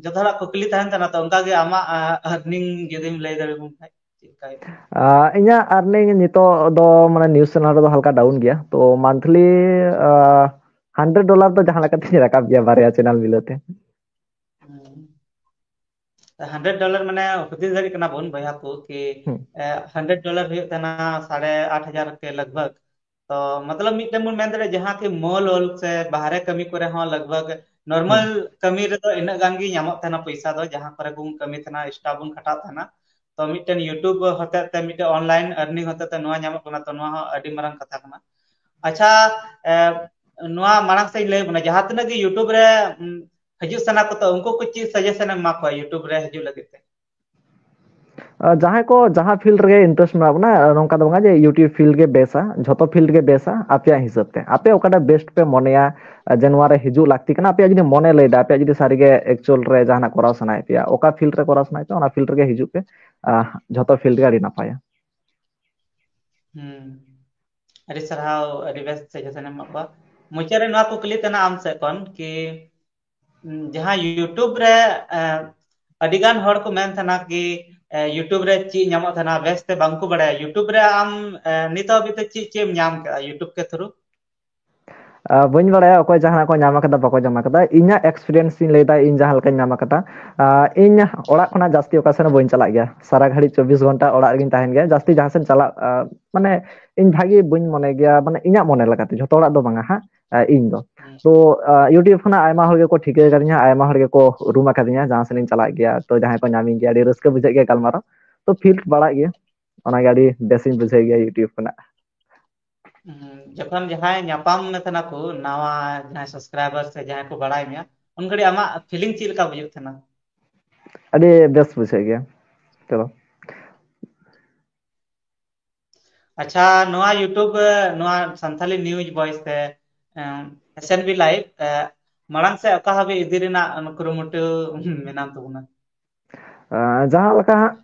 ᱡᱚᱛᱚ ᱦᱚᱲᱟᱜ ᱠᱩᱠᱞᱤ ᱛᱟᱦᱮᱱ ᱛᱟᱦᱮᱱᱟ, ᱛᱚ ᱚᱱᱠᱟ ᱜᱮ ᱟᱢᱟᱜ ᱟᱨᱱᱤᱝ ᱡᱩᱫᱤᱢ ᱞᱟᱹᱭ ᱫᱟᱲᱮᱭᱟᱵᱚᱱ ᱠᱷᱟᱡ ᱪᱮᱫ ᱞᱮᱠᱟ ᱦᱩᱭᱩᱜ ᱠᱟᱱᱟ? ᱤᱧᱟᱹᱜ ᱟᱨᱱᱤᱝ ᱱᱤᱛᱚᱜ ᱫᱚ ᱢᱟᱱᱮ ᱱᱤᱭᱩᱡ ᱪᱮᱱᱮᱞ ᱨᱮᱫᱚ ᱦᱟᱞᱠᱟ ᱰᱟᱣᱩᱱ ᱜᱮᱭᱟ, ᱛᱚ ᱢᱟᱱᱛᱷᱞᱤ ᱦᱟᱱᱰᱨᱮᱰ ᱰᱚᱞᱟᱨ ᱫᱚ ᱡᱟᱦᱟᱸ ᱞᱮᱠᱟᱛᱤᱧ ᱨᱟᱠᱟᱵ ᱜᱮᱭᱟ ᱵᱟᱨᱭᱟ ᱪᱮᱱᱮᱞ ᱢᱤᱞᱟᱹᱛᱮ᱾ ᱦᱟᱱᱰᱨᱮᱰ ᱰᱚᱞᱟᱨ ᱢᱟᱱᱮ ᱦᱩᱫᱤᱥ ᱫᱟᱲᱮᱭᱟᱜ ᱠᱟᱱᱟ ᱵᱚᱱ ᱵᱚᱭᱦᱟ ᱠᱚ ᱠᱤ ᱦᱟᱱᱰᱨᱮᱰ ᱰᱚᱞᱟᱨ ᱦᱩᱭᱩᱜ ᱛᱟᱦᱮᱱᱟ ᱥᱟᱲᱮ ᱟᱴ ᱦᱟᱡᱟᱨ ᱠᱮ ᱞᱟᱜᱽᱵᱷᱟᱜᱽ᱾ ᱛᱚ ᱢᱚᱛᱞᱚᱵ ᱢᱤᱫᱴᱮᱱ ᱵᱚᱱ ᱢᱮᱱ ᱫᱟᱲᱮᱭᱟᱜᱼᱟ ᱡᱟᱦᱟᱸ ᱠᱤ ᱢᱚᱞ ᱚᱞ ᱥᱮ ᱵᱟᱦᱨᱮ ᱠᱟᱹᱢᱤ ᱠᱚᱨᱮ ᱦᱚᱸ ᱞᱟᱜᱽᱵᱷᱟᱜᱽ ᱱᱚᱨᱢᱟᱞ ᱠᱟᱹᱢᱤ ᱨᱮᱫᱚ ᱤᱱᱟᱹᱜ ᱜᱟᱱ ᱜᱮ ᱧᱟᱢᱚᱜ ᱛᱟᱦᱮᱱᱟ ᱯᱚᱭᱥᱟ ᱫᱚ, ᱡᱟᱦᱟᱸ ᱠᱚᱨᱮ ᱵᱚᱱ ᱠᱟᱹᱢᱤ ᱛᱟᱦᱮᱱᱟ, ᱮᱠᱥᱴᱨᱟ ᱵᱚᱱ ᱠᱷᱟᱴᱟᱜ ᱛᱟᱦᱮᱱᱟ᱾ ᱛᱚ ᱢᱤᱫᱴᱮᱱ YouTube ᱦᱚᱛᱮᱡ ᱛᱮ, ᱢᱤᱫᱴᱮᱱ ᱚᱱᱞᱟᱭᱤᱱ ᱟᱨᱱᱤᱝ ᱦᱚᱛᱮᱡ ᱛᱮ ᱱᱚᱣᱟ ᱧᱟᱢᱚᱜ ᱠᱟᱱᱟ, ᱛᱚ ᱱᱚᱣᱟ ᱦᱚᱸ ᱟᱹᱰᱤ ᱢᱟᱨᱟᱝ ᱠᱟᱛᱷᱟ ᱠᱟᱱᱟ᱾ ᱟᱪᱪᱷᱟ, ᱱᱚᱣᱟ ᱢᱟᱲᱟᱝ ᱥᱮᱫ ᱤᱧ ᱞᱟᱹᱭ ᱵᱚᱱᱟ, ᱡᱟᱦᱟᱸ ᱛᱤᱱᱟᱹᱜ ᱜᱮ YouTube ᱨᱮ ᱦᱤᱡᱩᱜ ᱥᱟᱱᱟ ᱠᱚ, ᱛᱚ ᱩᱱᱠᱩ ᱠᱚ ᱪᱮᱫ ᱥᱟᱡᱮᱥᱚᱱ ᱮᱢ ᱮᱢᱟ ᱠᱚᱣᱟ YouTube ᱨᱮ ᱦᱤᱡᱩᱜ ᱞᱟᱹᱜᱤᱫ ᱛᱮ? ᱡᱟᱦᱟᱸᱭ ᱠᱚ ᱡᱟᱦᱟᱸ ᱯᱷᱤᱞᱰ ᱨᱮᱜᱮ ᱤᱱᱴᱟᱨᱮᱥᱴ ᱢᱮᱱᱟᱜ ᱵᱚᱱᱟ, ᱱᱚᱝᱠᱟ ᱫᱚ ᱵᱟᱝᱟ ᱡᱮ YouTube ᱯᱷᱤᱞᱰ ᱜᱮ ᱵᱮᱥᱟ, ᱡᱷᱚᱛᱚ ᱯᱷᱤᱞᱰ ᱜᱮ ᱵᱮᱥᱟ ᱟᱯᱮᱭᱟᱜ ᱦᱤᱥᱟᱹᱵ ᱛᱮ᱾ ᱟᱯᱮ ᱚᱠᱟᱴᱟᱜ ᱵᱮᱥᱴ ᱯᱮ ᱢᱚᱱᱮᱭᱟ ᱡᱮ ᱱᱚᱣᱟ ᱨᱮ ᱦᱤᱡᱩᱜ ᱞᱟᱹᱠᱛᱤ ᱠᱟᱱᱟ, ᱟᱯᱮᱭᱟᱜ ᱡᱩᱫᱤ ᱢᱚᱱᱮ ᱞᱟᱹᱭ ᱫᱟ, ᱟᱯᱮᱭᱟᱜ ᱡᱩᱫᱤ ᱥᱟᱹᱨᱤᱜᱮ ᱮᱠᱪᱩᱭᱟᱞ ᱨᱮ ᱡᱟᱦᱟᱱᱟᱜ ᱠᱚᱨᱟᱣ ᱥᱟᱱᱟᱭᱮᱫ ᱯᱮᱭᱟ, ᱚᱠᱟ ᱯᱷᱤᱞᱰ ᱨᱮ ᱠᱚᱨᱟᱣ ᱥᱟᱱᱟᱭᱮᱫ ᱯᱮᱭᱟ, ᱚᱱᱟ ᱯᱷᱤᱞᱰ ᱨᱮᱜᱮ ᱦᱤᱡᱩᱜ ᱯᱮ᱾ ᱡᱷᱚᱛᱚ ᱯᱷᱤᱞᱰ ᱜᱮ ᱟᱹᱰᱤ ᱱᱟᱯᱟᱭᱟ᱾ ᱦᱩᱸ, ᱟᱹᱰᱤ ᱥᱟᱨᱦᱟᱣ, ᱟᱹᱰᱤ ᱵᱮᱥ ᱥᱟᱡᱮᱥᱚᱱ ᱮᱢ ᱮᱢᱟᱜ ᱠᱚᱣᱟ᱾ ᱢᱩᱪᱟᱹᱫ ᱨᱮ ᱱᱚᱣᱟ ᱠᱩᱠᱞᱤ ᱛᱟᱦᱮᱱᱟ ᱟᱢ ᱥᱮᱫ ᱠᱷᱚᱱ ᱠᱤ, ᱡᱟᱦᱟᱸ YouTube ᱨᱮ ᱟᱹᱰᱤ ᱜᱟᱱ ᱦᱚᱲ ᱠᱚ ᱢᱮᱱ ᱛᱟᱦᱮᱱᱟ ᱠᱤ YouTube ᱨᱮ ᱪᱮᱫ ᱧᱟᱢᱚᱜ ᱛᱟᱦᱮᱱᱟ ᱵᱮᱥ ᱛᱮ ᱵᱟᱝ ᱠᱚ ᱵᱟᱲᱟᱭᱟ᱾ YouTube ᱨᱮ ᱟᱢ ᱱᱤᱛ ᱦᱟᱹᱵᱤᱡ ᱛᱮ ᱪᱮᱫ ᱪᱮᱫ ᱮᱢ ᱧᱟᱢ ᱠᱮᱫᱟ YouTube ᱠᱮ ᱛᱷᱨᱩ? ᱟᱸ, ᱵᱟᱹᱧ ᱵᱟᱲᱟᱭᱟ ᱚᱠᱚᱭ ᱡᱟᱦᱟᱸ ᱠᱚ ᱧᱟᱢ ᱟᱠᱟᱫᱟ, ᱵᱟᱠᱚ ᱧᱟᱢ ᱟᱠᱟᱫᱟ᱾ ᱤᱧᱟᱹᱜ experience ᱤᱧ ᱞᱟᱹᱭᱫᱟ, ᱤᱧ ᱡᱟᱦᱟᱸ ᱞᱮᱠᱟᱧ ᱧᱟᱢ ᱟᱠᱟᱫᱟ᱾ ᱟᱸ, ᱤᱧ ᱚᱲᱟᱜ ᱠᱷᱚᱱᱟᱜ ᱡᱟᱹᱥᱛᱤ ᱚᱠᱟ ᱥᱮᱫ ᱦᱚᱸ ᱵᱟᱹᱧ ᱪᱟᱞᱟᱜ ᱜᱮᱭᱟ, ᱥᱟᱨᱟ ᱜᱷᱟᱹᱲᱤᱡ ᱪᱚᱵᱵᱤᱥ ᱜᱷᱚᱱᱴᱟ ᱚᱲᱟᱜ ᱨᱮᱜᱤᱧ ᱛᱟᱦᱮᱱ ᱜᱮᱭᱟ᱾ ᱡᱟᱹᱥᱛᱤ ᱡᱟᱦᱟᱸ ᱥᱮᱫ ᱪᱟᱞᱟᱜ, ᱟᱸ, ᱢᱟᱱᱮ ᱤᱧ ᱵᱷᱟᱜᱮ ᱵᱟᱹᱧ ᱢᱚᱱᱮ ᱜᱮᱭᱟ, ᱢᱟᱱᱮ ᱤᱧᱟᱹᱜ ᱢᱚᱱᱮ ᱞᱮᱠᱟᱛᱮ, ᱡᱷᱚᱛᱚ ᱦᱚᱲᱟᱜ ᱫᱚ ᱵᱟᱝᱟ ᱦᱟᱸᱜ, ᱟᱸ, ᱤᱧ ᱫᱚ᱾ ᱦᱩᱸ᱾ ᱛᱚ, ᱟᱸ, YouTube ᱠᱷᱚᱱᱟᱜ ᱟᱭᱢᱟ ᱦᱚᱲ ᱜᱮᱠᱚ ᱴᱷᱤᱠᱟᱹ ᱟᱠᱟᱫᱤᱧᱟ, ᱟᱭᱢᱟ ᱦᱚᱲ ᱜᱮᱠᱚ ᱩᱨᱩᱢ ᱟᱠᱟᱫᱤᱧᱟ, ᱡᱟᱦᱟᱸ ᱥᱮᱫ ᱤᱧ ᱪᱟᱞᱟᱜ ᱜᱮᱭᱟ, ᱛᱚ ᱡᱟᱦᱟᱸᱭ ᱠᱚ ᱧᱟᱢᱤᱧ ᱜᱮᱭᱟ, ᱟᱹᱰᱤ ᱨᱟᱹᱥᱠᱟᱹ ᱵᱩᱡᱷᱟᱹᱜ ᱜᱮᱭᱟ ᱜᱟᱞᱢᱟᱨᱟᱣ᱾ ᱛᱚ, feel ᱵᱟᱲᱟᱜ ᱜᱮᱭᱟ, ᱚᱱᱟᱜᱮ ᱟᱹᱰᱤ ᱵᱮᱥᱤᱧ ᱵᱩᱡᱷᱟᱹᱣ ᱜᱮᱭᱟ YouTube ᱠᱷᱚᱱᱟᱜ᱾ ᱦᱩᱸ, ᱡᱚᱠᱷᱚᱱ ᱡᱟᱦᱟᱸᱭ ᱧᱟᱯᱟᱢ ᱢᱮ ᱛᱟᱦᱮᱱᱟ ᱠᱚ, ᱱᱟᱣᱟ ᱡᱟᱦᱟᱸᱭ subscriber ᱥᱮ ᱡᱟᱦᱟᱸᱭ ᱠᱚ ᱵᱟᱲᱟᱭ ᱢᱮᱭᱟ, ᱩᱱ ᱜᱷᱟᱹᱲᱤᱡ ᱟᱢᱟᱜ feeling ᱪᱮᱫ ᱞᱮᱠᱟ ᱵᱩᱡᱷᱟᱹᱜ ᱛᱟᱦᱮᱱᱟ? ᱟᱹᱰᱤ ᱵᱮᱥ ᱵᱩᱡᱷᱟᱹᱜ ᱜᱮᱭᱟ᱾ ᱪᱚᱞᱚ᱾ ᱟᱪᱪᱷᱟ, ᱱᱚᱣᱟ YouTube, ᱱᱚᱣᱟ ᱥᱟᱱᱛᱷᱟᱞᱤ news voice ᱛᱮ, ᱮᱢ, S N B live, ᱮ, ᱢᱟᱲᱟᱝ ᱥᱮᱫ ᱚᱠᱟ ᱦᱟᱹᱵᱤᱡ ᱤᱫᱤ ᱨᱮᱱᱟᱜ ᱠᱩᱨᱩᱢᱩᱴᱩ ᱢᱮᱱᱟᱜ ᱛᱟᱵᱚᱱᱟ? ᱟᱸ, ᱡᱟᱦᱟᱸ ᱞᱮᱠᱟ ᱦᱟᱸᱜ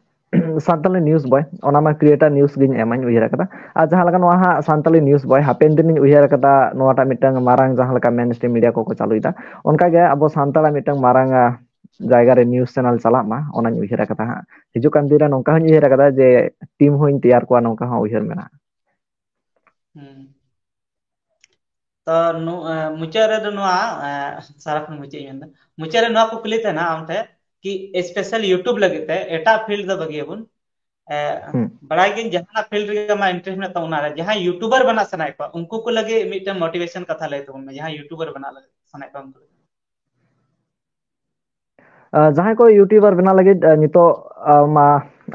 ᱥᱟᱱᱛᱟᱞᱤ news boy, ᱚᱱᱟ ᱢᱟ creator news ᱜᱤᱧ ᱮᱢᱟᱧ ᱩᱭᱦᱟᱹᱨ ᱟᱠᱟᱫᱟ᱾ ᱟᱨ ᱡᱟᱦᱟᱸ ᱞᱮᱠᱟ ᱱᱚᱣᱟ ᱦᱟᱸᱜ ᱥᱟᱱᱛᱟᱞᱤ news boy, ᱦᱟᱯᱮᱱ ᱫᱤᱱᱤᱧ ᱩᱭᱦᱟᱹᱨ ᱟᱠᱟᱫᱟ, ᱱᱚᱣᱟᱴᱟᱜ ᱢᱤᱫᱴᱟᱝ ᱢᱟᱨᱟᱝ ᱡᱟᱦᱟᱸ ᱞᱮᱠᱟ mainstream media ᱠᱚᱠᱚ ᱪᱟᱹᱞᱩᱭᱮᱫᱟ, ᱚᱱᱠᱟᱜᱮ ᱟᱵᱚ ᱥᱟᱱᱛᱟᱲᱟᱜ ᱢᱤᱫᱴᱟᱝ ᱢᱟᱨᱟᱝ, ᱟᱸ, ᱡᱟᱭᱜᱟ ᱨᱮ news channel ᱪᱟᱞᱟᱜ ᱢᱟ, ᱚᱱᱟᱧ ᱩᱭᱦᱟᱹᱨ ᱟᱠᱟᱫᱟ ᱦᱟᱸᱜ᱾ ᱦᱤᱡᱩᱜ ᱠᱟᱱ ᱫᱤᱱ ᱨᱮ ᱱᱚᱝᱠᱟ ᱦᱚᱸᱧ ᱩᱭᱦᱟᱹᱨ ᱟᱠᱟᱫᱟ ᱡᱮ team ᱦᱚᱸᱧ ᱛᱮᱭᱟᱨ ᱠᱚᱣᱟ, ᱱᱚᱝᱠᱟ ᱦᱚᱸ ᱩᱭᱦᱟᱹᱨ ᱢᱮᱱᱟᱜᱼᱟ᱾ ᱦᱩᱸ᱾ ᱛᱚ, ᱱᱩ-, ᱮ, ᱢᱩᱪᱟᱹᱫ ᱨᱮᱫᱚ ᱱᱚᱣᱟ, ᱮ, ᱥᱟᱨᱟ ᱠᱷᱚᱱ ᱢᱩᱪᱟᱹᱫ ᱤᱧ ᱢᱮᱱᱫᱟ᱾ ᱢᱩᱪᱟᱹᱫ ᱨᱮ ᱱᱚᱣᱟ ᱠᱩᱠᱞᱤ ᱛᱟᱦᱮᱱᱟ ᱟᱢ ᱴᱷᱮᱱ, ᱠᱤ special YouTube ᱞᱟᱹᱜᱤᱫ ᱛᱮ ᱮᱴᱟᱜ field ᱫᱚ ᱵᱟᱹᱜᱤᱭᱟᱵᱚᱱ? ᱮ, ᱦᱩᱸ᱾ ᱵᱟᱲᱟᱭ ᱜᱤᱧ ᱡᱟᱦᱟᱱᱟᱜ field ᱨᱮᱜᱮ ᱟᱢᱟᱜ interest ᱢᱮᱱᱟᱜ ᱛᱟᱢᱟ, ᱚᱱᱟᱨᱮ ᱡᱟᱦᱟᱸᱭ YouTuber ᱵᱮᱱᱟᱜ ᱥᱟᱱᱟᱭᱮᱫ ᱠᱚᱣᱟ, ᱩᱱᱠᱩ ᱠᱚ ᱞᱟᱹᱜᱤᱫ ᱢᱤᱫᱴᱮᱱ motivation ᱠᱟᱛᱷᱟ ᱞᱟᱹᱭ ᱛᱟᱵᱚᱱ ᱢᱮ, ᱡᱟᱦᱟᱸᱭ YouTuber ᱵᱮᱱᱟᱜ ᱞᱟᱹᱜᱤᱫ ᱥᱟᱱᱟᱭᱮᱫ ᱠᱚᱣᱟ ᱩᱱᱠᱩ ᱞᱟᱹᱜᱤᱫ᱾ ᱟᱸ, ᱡᱟᱦᱟᱸᱭ ᱠᱚ YouTuber ᱵᱮᱱᱟᱣ ᱞᱟᱹᱜᱤᱫ, ᱟᱸ, ᱱᱤᱛᱚᱜ, ᱟᱸ, ᱢᱟ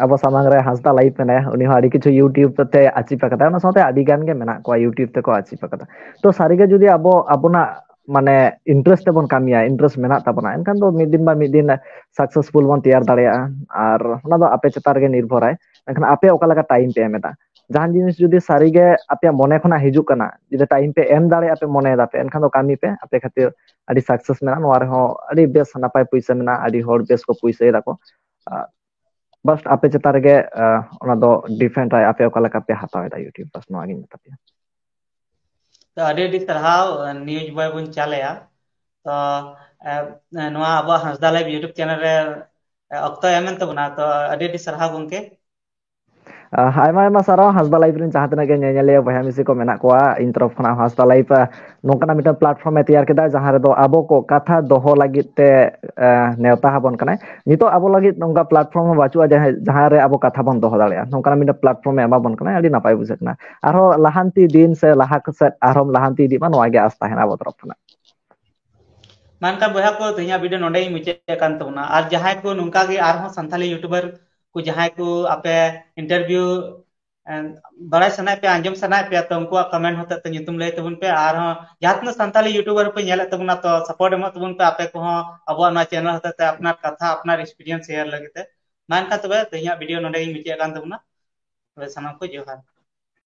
ᱟᱵᱚ ᱥᱟᱢᱟᱝ ᱨᱮ ᱦᱟᱸᱥᱫᱟ live ᱢᱮᱱᱟᱭᱟ, ᱩᱱᱤ ᱦᱚᱸ ᱟᱹᱰᱤ ᱠᱤᱪᱷᱩ YouTube ᱛᱮ achieve ᱟᱠᱟᱫᱟᱭ, ᱚᱱᱟ ᱥᱟᱶᱛᱮ ᱟᱹᱰᱤ ᱜᱟᱱ ᱜᱮ ᱢᱮᱱᱟᱜ ᱠᱚᱣᱟ YouTube ᱛᱮᱠᱚ achieve ᱟᱠᱟᱫᱟ᱾ ᱛᱚ ᱥᱟᱹᱨᱤᱜᱮ ᱡᱩᱫᱤ ᱟᱵᱚ ᱟᱵᱚᱱᱟᱜ ᱢᱟᱱᱮ interest ᱛᱮᱵᱚᱱ ᱠᱟᱹᱢᱤᱭᱟ, interest ᱢᱮᱱᱟᱜ ᱛᱟᱵᱚᱱᱟ, ᱮᱱᱠᱷᱟᱱ ᱫᱚ ᱢᱤᱫ ᱫᱤᱱ ᱵᱟ ᱢᱤᱫ ᱫᱤᱱ successful ᱵᱚᱱ ᱛᱮᱭᱟᱨ ᱫᱟᱲᱮᱭᱟᱜᱼᱟ᱾ ᱟᱨ ᱚᱱᱟ ᱫᱚ ᱟᱯᱮ ᱪᱮᱛᱟᱱ ᱨᱮᱜᱮ ᱱᱤᱨᱵᱷᱚᱨᱟᱭ, ᱢᱮᱱᱠᱷᱟᱱ ᱟᱯᱮ ᱚᱠᱟ ᱞᱮᱠᱟ time ᱯᱮ ᱮᱢ ᱮᱫᱟ᱾ ᱡᱟᱦᱟᱱ ᱡᱤᱱᱤᱥ ᱡᱩᱫᱤ ᱥᱟᱹᱨᱤᱜᱮ ᱟᱯᱮᱭᱟᱜ ᱢᱚᱱᱮ ᱠᱷᱚᱱᱟᱜ ᱦᱤᱡᱩᱜ ᱠᱟᱱᱟ, ᱡᱩᱫᱤ time ᱯᱮ ᱮᱢ ᱫᱟᱲᱮᱭᱟᱜᱼᱟ, ᱯᱮ ᱢᱚᱱᱮᱭᱮᱫᱟ ᱯᱮ, ᱮᱱᱠᱷᱟᱱ ᱫᱚ ᱠᱟᱹᱢᱤ ᱯᱮ, ᱟᱯᱮ ᱠᱷᱟᱹᱛᱤᱨ ᱟᱹᱰᱤ success ᱢᱮᱱᱟᱜᱼᱟ᱾ ᱱᱚᱣᱟ ᱨᱮᱦᱚᱸ ᱟᱹᱰᱤ ᱵᱮᱥ ᱱᱟᱯᱟᱭ ᱯᱩᱭᱥᱟᱹ ᱢᱮᱱᱟᱜᱼᱟ, ᱟᱹᱰᱤ ᱦᱚᱲ ᱵᱮᱥ ᱠᱚ ᱯᱩᱭᱥᱟᱹᱭ ᱫᱟᱠᱚ᱾ ᱟᱨ ᱵᱟᱥ ᱟᱯᱮ ᱪᱮᱛᱟᱱ ᱨᱮᱜᱮ, ᱟᱸ, ᱚᱱᱟ ᱫᱚ depend ᱟᱭ, ᱟᱯᱮ ᱚᱠᱟ ᱞᱮᱠᱟ ᱯᱮ ᱦᱟᱛᱟᱣ ᱮᱫᱟ YouTube, ᱵᱟᱥ ᱱᱚᱣᱟ ᱜᱤᱧ ᱢᱮᱛᱟ ᱯᱮᱭᱟ᱾ ᱛᱚ, ᱟᱹᱰᱤ ᱟᱹᱰᱤ ᱥᱟᱨᱦᱟᱣ, ᱱᱤᱭᱩᱡᱽ ᱵᱚᱭ ᱵᱚᱱ ᱪᱟᱞᱮᱭᱟ᱾ ᱛᱚ, ᱮ, ᱱᱚᱣᱟ ᱟᱵᱚᱣᱟᱜ ᱦᱟᱸᱥᱫᱟ ᱞᱟᱭᱤᱵᱷ YouTube ᱪᱮᱱᱮᱞ ᱨᱮ, ᱮ, ᱚᱠᱛᱚ ᱮᱢ ᱮᱱ ᱛᱟᱵᱚᱱᱟ, ᱛᱚ ᱟᱹᱰᱤ ᱟᱹᱰᱤ ᱥᱟᱨᱦᱟᱣ ᱜᱚᱢᱠᱮ᱾ ᱟᱭᱢᱟ ᱟᱭᱢᱟ ᱥᱟᱨᱦᱟᱣ ᱦᱟᱸᱥᱫᱟ ᱞᱟᱭᱤᱯᱷ ᱨᱮᱱ ᱡᱟᱦᱟᱸ ᱛᱤᱱᱟᱹᱜ ᱜᱮ ᱧᱮᱧᱮᱞᱤᱭᱟᱹ ᱵᱚᱭᱦᱟ ᱢᱤᱥᱤ ᱠᱚ ᱢᱮᱱᱟᱜ ᱠᱚᱣᱟ, ᱤᱧ ᱛᱚᱨᱚᱯ ᱠᱷᱚᱱᱟᱜ ᱦᱚᱸ ᱦᱟᱸᱥᱫᱟ ᱞᱟᱭᱤᱯᱷ ᱱᱚᱝᱠᱟᱱᱟᱜ ᱢᱤᱫᱴᱟᱝ ᱯᱞᱟᱴᱯᱷᱚᱨᱢ ᱮ ᱛᱮᱭᱟᱨ ᱠᱮᱫᱟ, ᱡᱟᱦᱟᱸ ᱨᱮᱫᱚ ᱟᱵᱚ ᱠᱚ ᱠᱟᱛᱷᱟ ᱫᱚᱦᱚ ᱞᱟᱹᱜᱤᱫ ᱛᱮ ᱱᱮᱣᱛᱟ ᱟᱵᱚᱱ ᱠᱟᱱᱟᱭ᱾ ᱱᱤᱛᱚᱜ ᱟᱵᱚ ᱞᱟᱹᱜᱤᱫ ᱱᱚᱝᱠᱟ ᱯᱞᱟᱴᱯᱷᱚᱨᱢ ᱦᱚᱸ ᱵᱟᱹᱪᱩᱜᱼᱟ ᱡᱟᱦᱟᱸ ᱨᱮ ᱟᱵᱚ ᱠᱟᱛᱷᱟ ᱵᱚᱱ ᱫᱚᱦᱚ ᱫᱟᱲᱮᱭᱟᱜᱼᱟ, ᱱᱚᱝᱠᱟᱱᱟᱜ ᱢᱤᱫᱴᱟᱝ ᱯᱞᱟᱴᱯᱷᱚᱨᱢ ᱮ ᱮᱢᱟ ᱵᱚᱱ ᱠᱟᱱᱟ, ᱟᱹᱰᱤ ᱱᱟᱯᱟᱭ ᱵᱩᱡᱷᱟᱹᱜ ᱠᱟᱱᱟ᱾ ᱟᱨᱦᱚᱸ ᱞᱟᱦᱟᱱᱛᱤ ᱫᱤᱱ ᱥᱮ ᱞᱟᱦᱟ ᱥᱮᱫ ᱟᱨᱦᱚᱸ ᱞᱟᱦᱟᱱᱛᱤ ᱤᱫᱤᱜ ᱢᱟ, ᱱᱚᱣᱟ ᱜᱮ ᱟᱥ ᱛᱟᱦᱮᱱᱟ ᱟᱵᱚ ᱛᱚᱨᱚᱯ ᱠᱷᱚᱱᱟᱜ᱾ ᱢᱮᱱᱠᱷᱟᱱ ᱵᱚᱭᱦᱟ ᱠᱚ, ᱛᱮᱦᱮᱧᱟᱜ ᱵᱷᱤᱰᱤᱭᱳ ᱱᱚᱰᱮ ᱜᱮᱧ ᱢᱩᱪᱟᱹᱫ ᱠᱟᱱ ᱛᱟᱵᱚᱱᱟ᱾ ᱟᱨ ᱡᱟᱦᱟᱸᱭ ᱠᱚ ᱱᱚᱝᱠᱟ ᱜᱮ ᱟᱨᱦᱚᱸ ᱥᱟᱱᱛᱟᱞᱤ ᱭᱩᱴᱩᱵᱟᱨ ᱠᱚ ᱡᱟᱦᱟᱸᱭ ᱠᱚ ᱟᱯᱮ ᱤᱱᱴᱟᱨᱵᱷᱤᱭᱩ ᱵᱟᱲᱟᱭ ᱥᱟᱱᱟᱭᱮᱫ ᱯᱮᱭᱟ, ᱟᱸᱡᱚᱢ ᱥᱟᱱᱟᱭᱮᱫ ᱯᱮᱭᱟ, ᱛᱚ ᱩᱱᱠᱩᱣᱟᱜ ᱠᱚᱢᱮᱱᱴ ᱦᱚᱛᱮᱡ ᱛᱮ ᱧᱩᱛᱩᱢ ᱞᱟᱹᱭ ᱛᱟᱵᱚᱱ ᱯᱮ᱾ ᱟᱨᱦᱚᱸ ᱡᱟᱦᱟᱸ ᱛᱤᱱᱟᱹᱜ ᱥᱟᱱᱛᱟᱞᱤ ᱭᱩᱴᱩᱵᱟᱨ ᱯᱮ ᱧᱮᱞᱮᱫ ᱛᱟᱵᱚᱱᱟ, ᱛᱚ ᱥᱟᱯᱳᱨᱴ ᱮᱢᱚᱜ ᱛᱟᱵᱚᱱ ᱯᱮ᱾ ᱟᱯᱮ ᱠᱚᱦᱚᱸ ᱟᱵᱚᱣᱟᱜ ᱱᱚᱣᱟ ᱪᱮᱱᱮᱞ ᱦᱚᱛᱮᱡ ᱛᱮ ᱟᱯᱱᱟᱨ ᱠᱟᱛᱷᱟ, ᱟᱯᱱᱟᱨ ᱮᱠᱥᱯᱤᱨᱤᱭᱮᱱᱥ ᱥᱮᱭᱟᱨ ᱞᱟᱹᱜᱤᱫ ᱛᱮ᱾ ᱢᱟ ᱮᱱᱠᱷᱟᱱ ᱛᱚᱵᱮ ᱛᱮᱦᱮᱧᱟᱜ ᱵᱷᱤᱰᱤᱭᱳ ᱱᱚᱰᱮ ᱜᱮᱧ ᱢᱩᱪᱟᱹᱫ ᱠᱟᱱ ᱛᱟᱵᱚᱱᱟ᱾ ᱛᱚᱵᱮ ᱥᱟᱱᱟᱢ ᱠᱚ ᱡᱚᱦᱟᱨ᱾